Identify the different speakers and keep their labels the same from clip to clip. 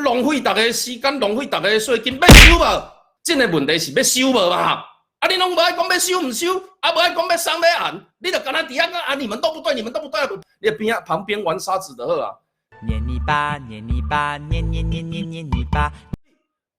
Speaker 1: 浪費大家時間，浪費大家稅金，欲收無？這个問題是欲收無嘛？啊，你攏無愛講欲收毋收，啊無愛講欲鬆欲按，你就干焦佇遐講啊，你們都不對，你們都不對，你邊仔旁邊玩沙子就好啊。
Speaker 2: 捏泥巴，捏泥巴，捏捏捏捏捏泥巴。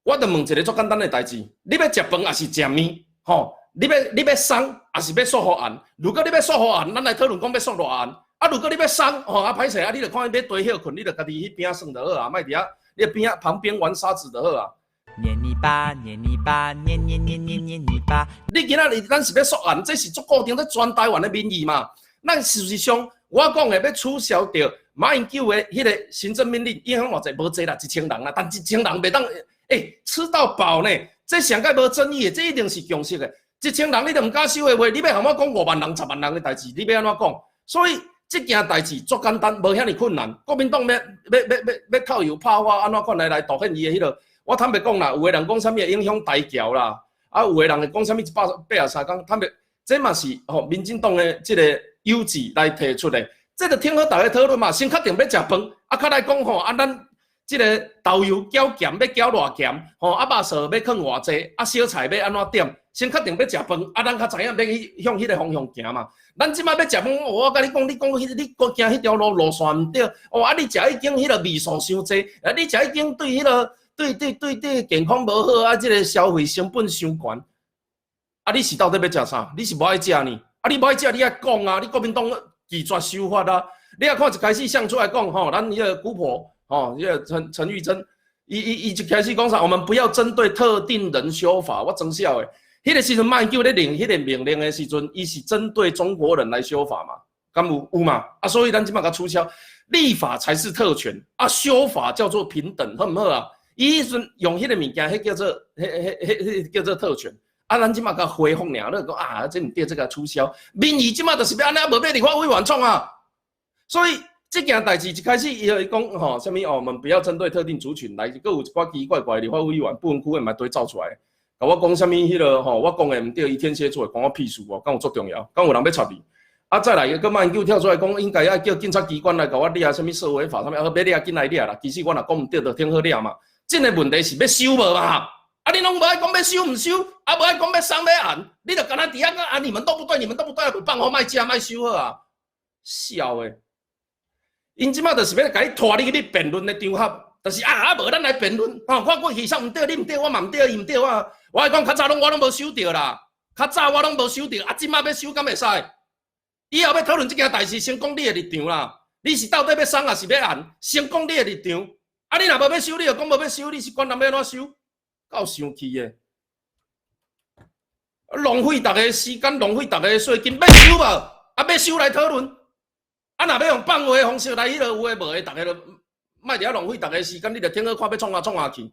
Speaker 1: 我就問一个足簡單的代誌，你欲食飯抑是食麵？吼，你欲鬆抑是欲塑予按？如果你欲塑予按，咱來討論講欲塑偌按。啊，如果你欲鬆，吼啊歹勢啊，你就看欲缀歇睏，你就家己彼邊仔耍就好啊，莫佇遐你邊仔旁邊玩沙子就好啊。
Speaker 2: 捏泥巴，捏泥巴，捏捏捏捏捏泥巴。
Speaker 1: 你今仔日咱是欲塑按，這是足固定，這全台灣的民意嘛。咱事實上，我講的欲取消掉馬英九的彼个行政命令，影響偌濟？無濟啦，1000人啦，但1000人袂當，欸，吃到飽呢？這上蓋無爭議的，這一定是共識的。一千人你都毋敢收的話，你欲予我講5萬人、10萬人的代誌，你欲按怎講？所以這件代誌足簡單，無遐爾困難。國民黨欲欲欲欲欲靠油拍火，按怎款來凸顯伊的彼个？我坦白講啦，有的人講啥物會影響台僑啦，啊，有的人會講啥物183工，坦白，這嘛是吼民進黨的這個有志來提出的，這就挺好大家討論嘛。先確定欲食飯，啊，較來講吼，啊，咱這个豆油攪鹹欲攪偌鹹，吼，啊，肉臊欲囥偌濟，啊，小菜欲按怎點，先確定欲食飯，啊，咱較知影欲去向彼个方向行嘛。咱這擺欲食飯，我共你講，你講彼，你閣行彼條路路線毋對，哦，啊，你食彼間彼个味素傷濟，啊，你食彼間對彼个。對對對對，健康無好啊！這个消費成本傷懸。啊，你是到底欲食啥？你是無愛食呢？啊，你無愛食，你愛講啊！你國民黨拒絕修法啊！你若看一開始上出來講吼，咱彼个姑婆吼，彼个陳陳玉珍，伊伊伊一開始講啥？我們不要針對特定人修法，我真笑的。彼个時陣馬英九咧令彼个命令的時陣，伊是針對中國人來修法嘛？敢有有嘛？啊，所以咱這擺共取消立法才是特權，啊，修法叫做平等，好毋好啊？伊彼陣用彼个物件，彼叫做，彼彼彼彼叫做特權。啊，咱這擺共恢復爾，你講啊，這毋對，這个取消。民意這擺就是欲按呢，無欲立法委員創啊。所以這件代誌一開始，伊就講吼，啥物哦，我們不要針對特定族群來，閣有一寡奇奇怪怪的立法委員不分區的嘛堆走出來，共我講啥物彼个吼，我講的毋對，伊天蠍座，關我屁事哦，敢有足重要？敢有人欲插你？啊，再來閣馬英九跳出來講，應該愛叫警察機關來共我掠啥物社會法，啥物啊，欲掠緊來掠啦。其實我若講毋對，就挺好掠嘛。這个問題是欲收無嘛？啊，你攏無愛講欲收毋收，啊，無愛講欲鬆欲按，你就干焦佇遐講啊，你們都不對，你們都不對，放予莫食莫收好啊，笑的。𪜶這擺就是欲共你拖你去辯論的場合，就是啊啊，無咱來辯論，吼，看過去啥毋對，你毋對，我嘛毋對，伊毋對啊。我愛講較早攏我攏無收著啦，較早我攏無收著，啊，這擺欲收敢會使？以後欲討論這件代誌，先講你的立場啦。你是到底欲鬆抑是欲按？先講你的立場。啊，你若無欲收，你就講無欲收，你是管人欲按怎收？夠生氣的，浪費大家時間，浪費大家稅金，欲收無？啊，欲收來討論。啊，若欲用放話的方式來彼落有的無的，大家就莫佇遐浪費大家時間，你就挺好看欲創啥創啥去。